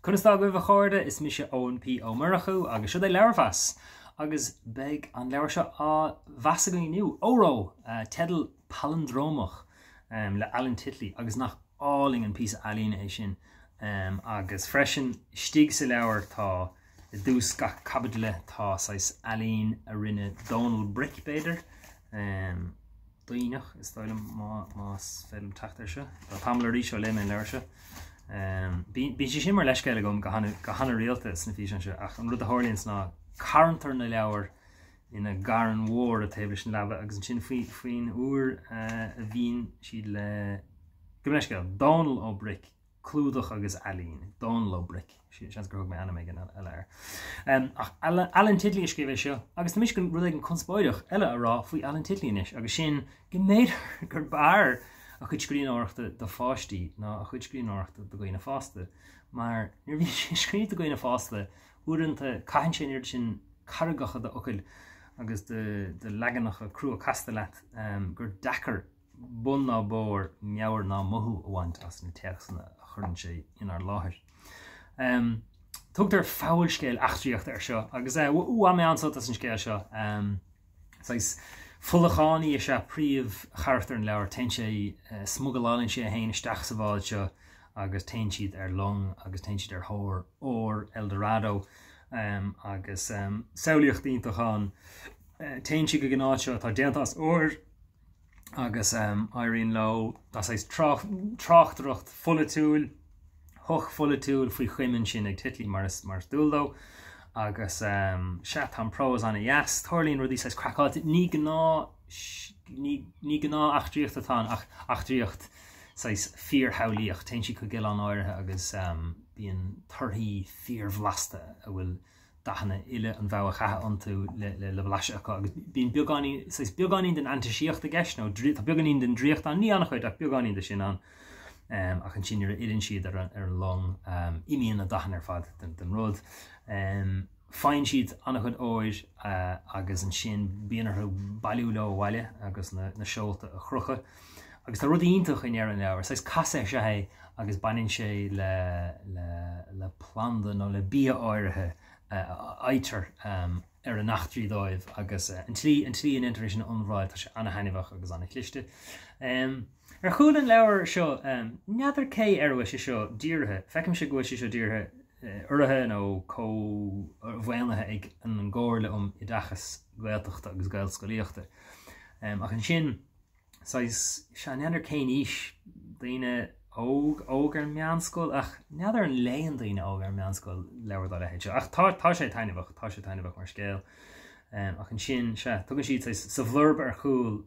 Conas tá agaibh a chairde, is mise Eoin P Ó Murchú agus seo é Leabharmheas agus beidh an leabhar seo á mheas againn inniu, Óró, teideal palandrómach le Alan Titley agus nach álainn an píosa ealaíne é sin agus freisin istigh sa leabhar tá i dtús gach caibidle tá saghas ealaín a rinne Dónal Bric b'fhéidir. Duinníneach, is dóigh liom, más féidir liom teacht air seo. Tá tamall arís ó léigh mé an leabhar seo. Bíonn sé sin mar leithscéal agam go han-rialta sna físeáin seo, ach an rud a tharlaíonns ná carntar na leabhair ina gcarn mhór taobh leis an leaba agus ansin faoin uair a bhíonn siad le, gabh mo leithscéal, Dónal Ó Bric, Clúdach agus ealaín, Dónal Ó Bric, seans gur thug mé ainm éigin eile air. Ach Alan Titley a scríobh é seo, agus tá mise chun rud éigin conspóideach eile a rá faoi Alan Titley anois, agus sin go mb'fhéidir gur b'fhearr a chuid scríbhneoireachta do pháistí ná a chuid scríbhneoireachta do dhaoine fásta, mar nuair a bhíonn sé ag scríobh do dhaoine fásta, uaireanta caitheann sé an oiread sin carraigeacha d'fhocail agus de leaganacha crua casta leat gur deacair bun ná barr, meabhair ná mothú a bhaint as na téacsanna a chuireann sé inár láthair. Tugtar fabhalscéal eachtraíochta air seo agus bhain mé an-sult as an scéal seo. Saghas folachánaí is ea príomhcharachtar an leabhair. Téann sé, smugalálann sé é féin isteach sa bhád seo agus téann siad ar long agus téann siad ar thóir ór El Dorado agus samhlaíocht iontach ann. Téann siad chuig an áit seo atá déanta as ór agus éiríonn leo, tá saghas tráchtaireacht pholaitiúil, shochpholaitiúil faoi choim ansin ag Titley mar is mar is dual dó agus sea, tá an prós an-dheas, tarlaíonn rudaí saghas craiceáilte, ní gnáth ní ní gnáth eachtraíocht atá ann ach eachtraíocht saghas fíorshamhlaíoch, téann siad chuig oileán áirithe agus bíonn torthaí fíorbhlasta a bhfuil dathanna uile an bhogha cheatha iontu le blaiseadh acu agus bíonn beagáinín, saghas beagáinín den fhantaisíocht i gceist nó tá beagáinín den draíocht ann, ní an-chuid ach beagáinín de sin ann. Ach ansin nuair a fhilleann siad ar an long imíonn na dathanna ar fad den rud. Faigheann siad an-chuid óir agus ansin bíonn orthu bailiú leo abhaile agus na seolta a chrochadh. Agus tá rud iontach i ndeireadh an leabhair, saghas casadh is ea é agus baineann sé le le planda nó le bia áirithe a fhaightear ar a n-eachtraí dóibh agus an tslí an tslí a ndéantar é sin a ionramháil, tá sé an-thaitneamhach agus an-chliste. Ar chúl an leabhair seo, n'fheadar cé ar a bhfuil sé seo dírithe, feicimse go bhfuil sé seo dírithe urraithe nó comh-mhaoinithe ag an gComhairle um Oideachas Gaeltachta agus Gaelscolaíochta. Ach ansin, saghas, sea, n'fheadar cén aois, daoine óg, óg ar meánscoil, ach n'fheadar an léann daoine óga ar meánscoil leabhar dá leithéid seo. Ach tá, tá sé taitneamhach, tá sé taitneamhach mar scéal. Ach ansin, sea, tugann siad saghas, sa bhlurb ar chúl,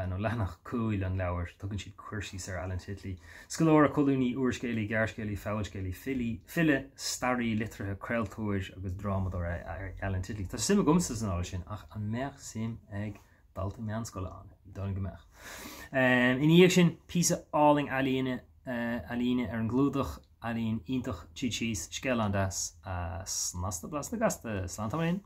nó leathanach cúil an leabhair, tugann siad cur síos ar Alan Titley. Scoláire, colúnaí, úrscéalaí, gearrscéalaí, fabhalscéalaí, filí, file, staraí liteartha, craoltóir agus drámadóir é Alan Titley. Tá suim agamsa san ábhar sin, ach an mbeadh suim ag dalta meánscoile ann. Ní dóigh liom go mbeadh. Ina dhiaidh sin, píosa álainn ealaíne, ealaíne ar an gclúdach, ealaín iontach tríd síos, scéal an-deas, snasta blasta gasta. Slán tamaillín!